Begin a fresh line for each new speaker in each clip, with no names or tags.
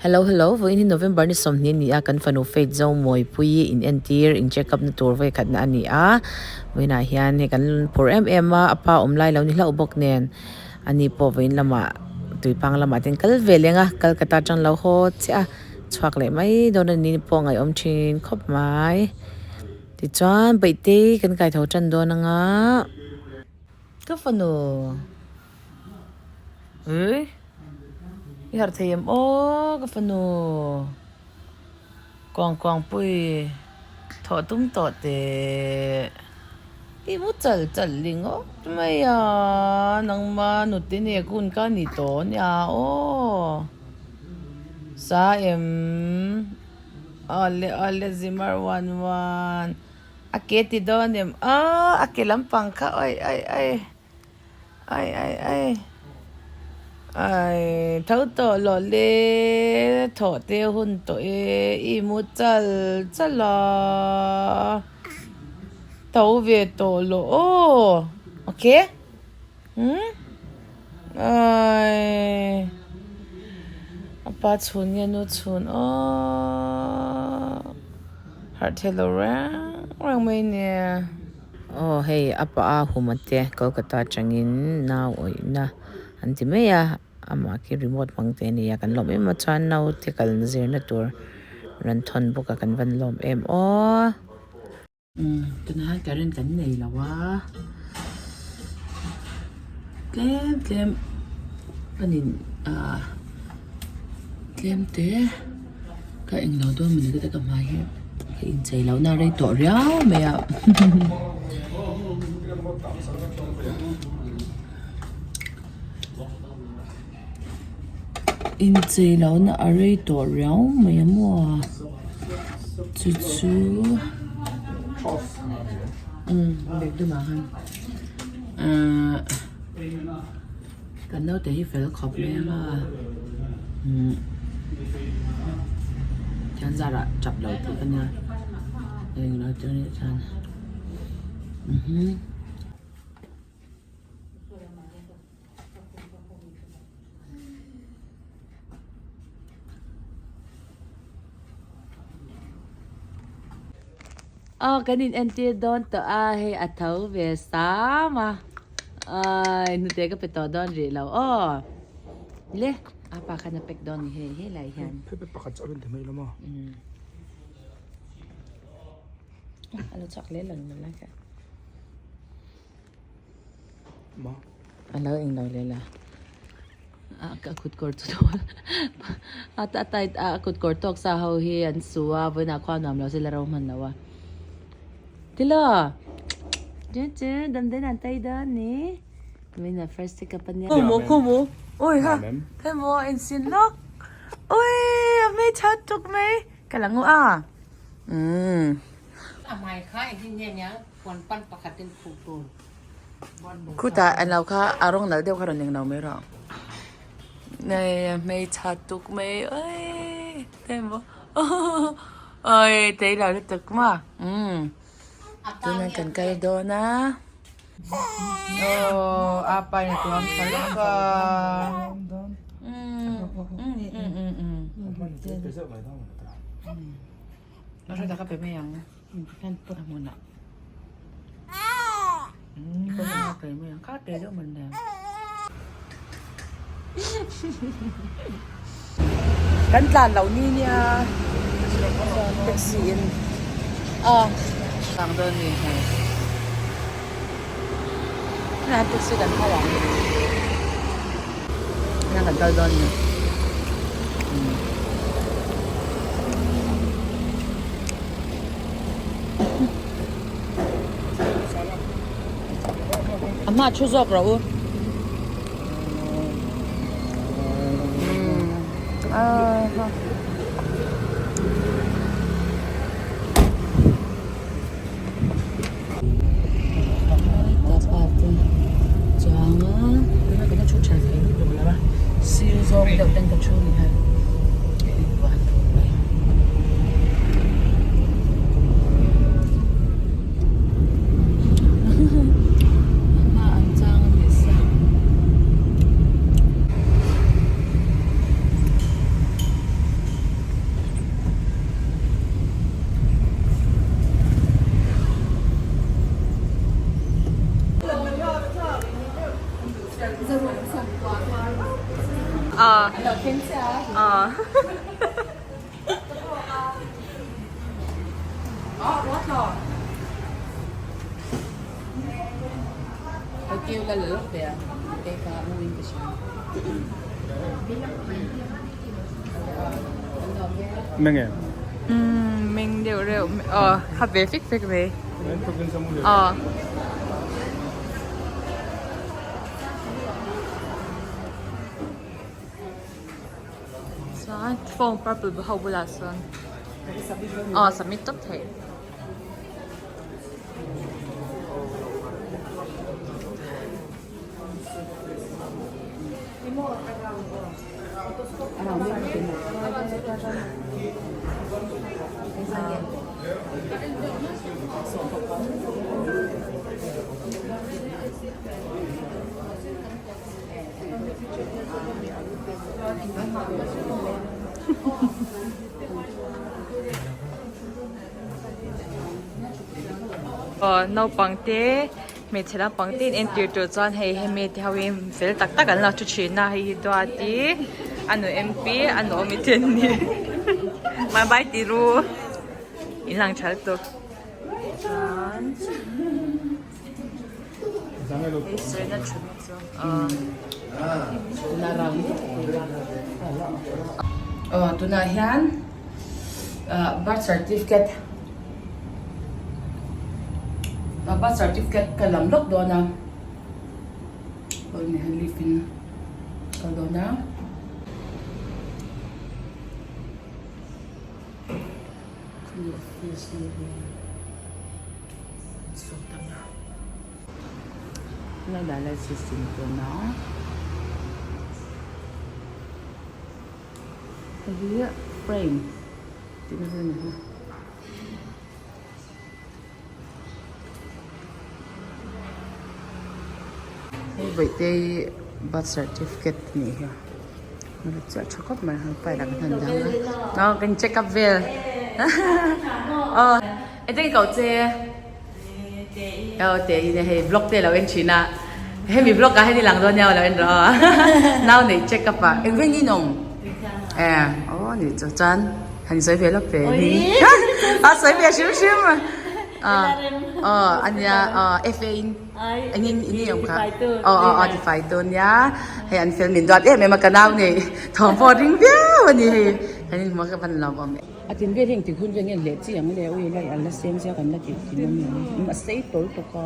Hello hello vawiin hi November ni sawmhnih a ni a kan fanu Faith Zomawipuii in entir in check up na tur vawikhat na a ni a vawiinah hian hei kan phur em em a a pa awm lai lo ni hlauh bawk nen ani pawh vawiin lamah tuipang lamah te an kal ve leng a Calcutta atang lo haw chiah a chhuak leh mai dawn a ni pawh ngaihawm thin khawp mai tichuan Bawihtei kan kaitho tan dawn anga ka fanu. Ui i harh thei em aw ka fanu kuang kuang pui thawh tum tawh teh i mu chal chal li ngawt mai a nangma nute nen hun ka ni tawh ania aw sa em awle awle zimar wan wan a ke ti dawn em aw a ke lampang kha awi awi awi. Ai ai ai ai tho tawh loh le thawh te hun tawh e i mu chal chal a tho ve tawh loh aw okay umm ai a pa chhun nge nu chhun aw harh thei lo reng reng mai nia. Aw hei a pa a huma te Kolkata atangin nau awihna an ti mai a amah khi remote hmang te a ni a kan lawm em a chuan naute kalna zirna tur rawn thawn bawk a kan van lawm em aw. Umm tunah hian current kan nei lo a tlem tlem panin ah tlem te ka englo dawn mawni ka ti ka hmai hi ka inchei loh na rei tawh riau mai a inchei loh na a rei tawh riau mai a maw chu chu umm bag dum ah khan ahh Kan naute hi fel khawp mai anga umm thian zarah tap lo tih ka nia englo chu anih chuan mhm. Aw kan in entir dawn tawh a hei a tho ve sam a ai hnute ka pe tawh dawn rih lo aw le a pa khan a pack dawn ni hei helai hian
pakhat chauh in ti mai lo maw
a lo chhuak leh lo ni lai kha A lo eng lo leh la a ka kut kawr chu a a tight a a kut kawr tawk sa ho hi an su a vawiinah khua nuam lo se la ro hman lo a tilo chu chu damdawiin an tai dawn ni vawiinah first check up ania khumu khumu ui ha hemo a insin lawk ui a hmeichhe tuk mai ka la ngu a umm.
A hmai kha engtin nge nia puan pan pakhatin khuh tur.
Khutah an lo kha a rawng nalh deuh kha rawn eng lo mai rawh. Nei a hmeichha tuk mai oi te maw oi tei lo lutuk maw umm tunah kan kal dawn a aw a pa in a tuam tha lawk a umm umm umm umm. Hre tak a pe mai ang a hmunah a pe mai ang kha pe deuh man le kan tlan loh ni nia taxi in a tlang dawn ni hei taxi kan hau ang Heng kan kal dawn ni. A hma thu zawk rawh u. Aha. Ta pa te chuang a tuna kan thu tha thei lutuk lo a sir zawng deuh ten ka thu ni khan ka inbual tur mai hma an chang a ni sa.
Aw. Umm meng deuh reuh aw kha ve fek fek mai aw. Chuan form purple ho bulah sawn aw submit tawp theih. Aw naupang te hmeichhe naupang te in entir tur chuan hei hemi te ho hi fel tak tak an lo thu thin a hei hi duati a nu mp a nu awmi te an ni bye bye ti ru in lang tha lutuk chuan hei sawina thutna chu
aw tunah hian birth certificate birth certificate ka lam lawk dawn a awni han leave in kal dawn a. Dialysis in tuna hei hi frame tih na vel a ni hi. Hei Bawihtei birth certificate a nih hi a chiah tha khawp mai a file ah kan han dang a aw kan check up vel aw engtin kau che. Aw te in hei vlog te lo en thin a hemi vlog ah hian i lang dawn nia lo en rawh aw nau neih check up ah eng veng in awm e aw ni chu chuan han sawi ve lawk ve ni a sawi ve hrim hrim a aw ania aw F A in engin in i awm kha aw aw aw tifai tu nia hei an fel min duat em em a ka nau neih thawm pawh a ring viau a ni hei kan inhmu a ka van lawm awm e. A tin vel hi engtik hun vel nge leh chi ang le ui lai an la seng zia kan la tih thin a ni a sei tawl tawk a.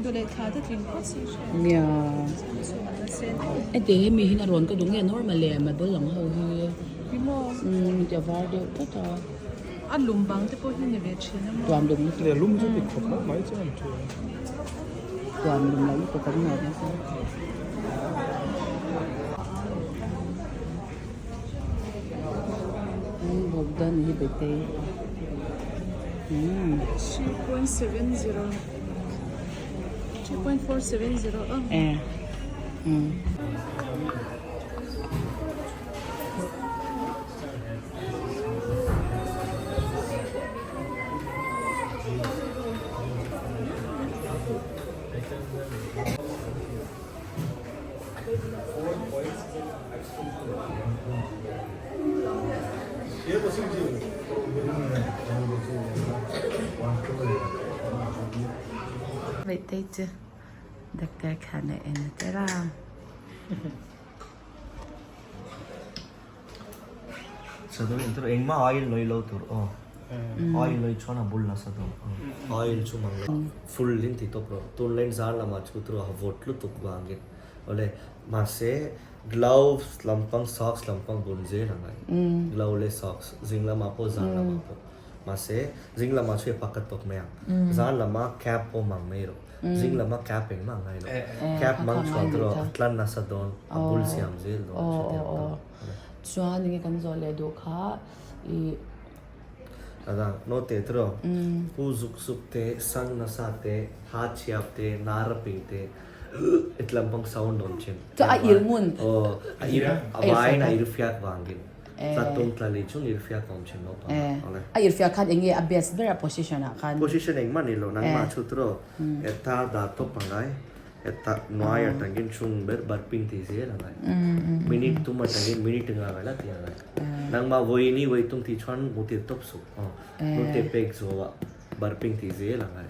Dawleh thla te tling phawt si hre.
Nia. Heti hemi hi a rawn ka duh nge normal e marble lang ho hi.
Ni maw?
Umm ti a var deuh tlat a.
A lum bang te pawh hi ni ve thin a maw?
Tuam lum lutuk.
Nia lum chu ti khawp mawp mai chuan thin.
Tuam lum lo lutuk kan nuam nasa. Bawkdan hi betei umm.
3.70 3.470 a.
E umm. Vei chu doctor khan a en tel a.
Engmah oil lawi lo tur aw. Oil lawi chuan a bul nasa dawn oil chu mang lo full in ti tawp rawh tun lane zar lamah chu tur a vawt lutuk vangin awle mahse gloves lampang socks lampang bun zel a ngai glove leh socks zing lamah pawh zan lamah pawh mahse zing lamah chu i pakhat tawp mai ang zan lamah cap pawh mang mai rawh zing lamah cap engmah a ngai lo cap mang chhuah tur a tlan nasa dawn a bul siam zel dawn hetiang tawp.
Chuan enge kan zawh leh duh kha i.
Adang note tiraw pu zuk zuk te sang nasa te ha chhiap te nar a ping te it lampang sound awm thin.
Chu a ir ngun.
Aw a ir a vaiin a ir fiak vangin tla tum tla lei chung ir fiak awm thin lo pang.
A ir fiak khan enge a best ber a position ah khan.
Position engmah ni lo nangmah chu tiraw ta dah tawp angai. Heta hnuai atangin chung ber burping tih zel a ngai. Minute tum atangin minute nga vela tih a ngai. Nangmah vawiin i vawi tum tih chuan mutir tawp suh. Hnute pek zawhah burping tih zel a ngai.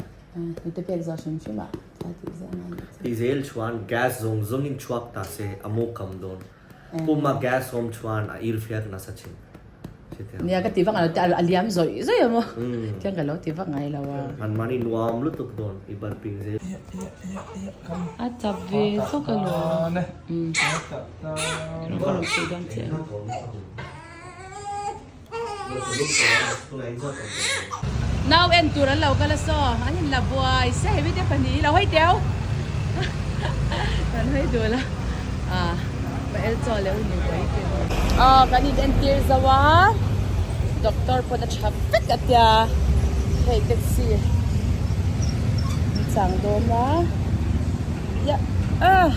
Hnute pek zawh hrim hrim ah a tih zel a ngai.
Tih zel chuan gas zawng zawngin chhuak ta se a mu kam dawn. Puma gas awm chuan a irhfiak nasa thin.
Nia ka ti vak ngai lo a liam zawih zawih a maw tiang ka lo ti vak ngai lo a.
An mahni nuam lutuk dawn i burping zel.
A chap ve zawk a lawm. Ka rawn sawi dawn che. Nau en tur an lo kal a saw an in la buai se hemi te pahnih hi lo hawi teu kan hawi dul a ah pa el chaw leh u ni buai te aw kan in entir zo a doctor pawn a tha vek a tia hei taxi an chang dawn a ya ah.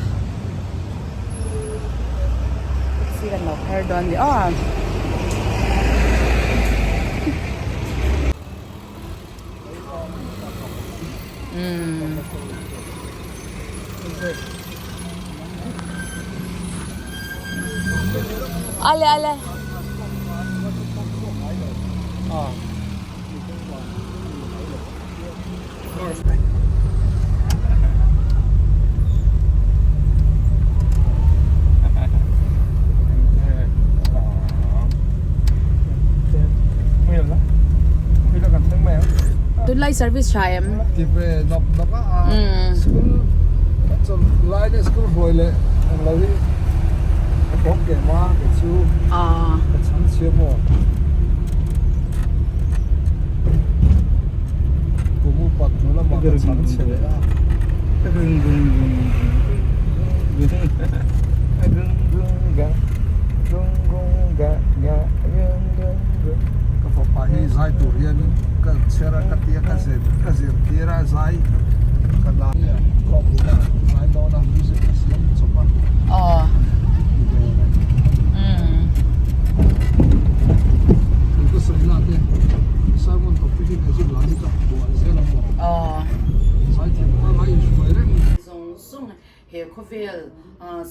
Taxi kan lo phar dawn ni aw. Umm. Ale ale. Tunlai service tha em?
Ti ve nawk nawk a school lai leh school hruai leh ang lo hi ka tawng ke ma ke chu ka chhang chhia maw. Kum upat hnu lamah ka chhang chhe leh a. Ka fapa hi zai tur hian ka chher a ka tia ka zir ka zirtir a zai ka la khawp a zai dawn a music a siam chawp a.
Aw. Zawng zawng he khawvel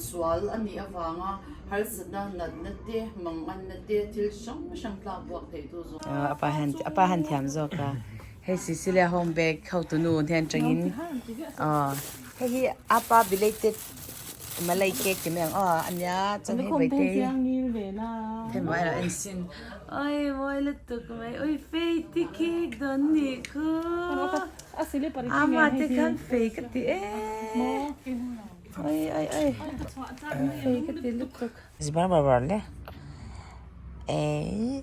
sual a nih avanga harsatna natna te manganna te thil hrang hrang tlak buak theih tu zawng. A pa han thiam zawk a hei Cecilia home bag hotu nu hnen tangin hei hi apa belated Malay cake ti mai ang aw ania chuan hei vaite hei mawi a en sin oi mawi lutuk mai oi fei te cake dawn nih khu ama te khan fei ka ti em oi oi oi fei ka ti lutuk zimar bar bar le eh.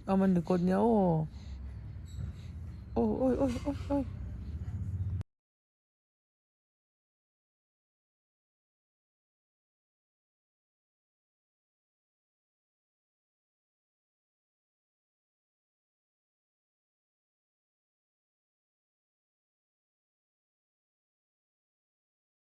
Aman record nia aw. Oi oi oi oi oi.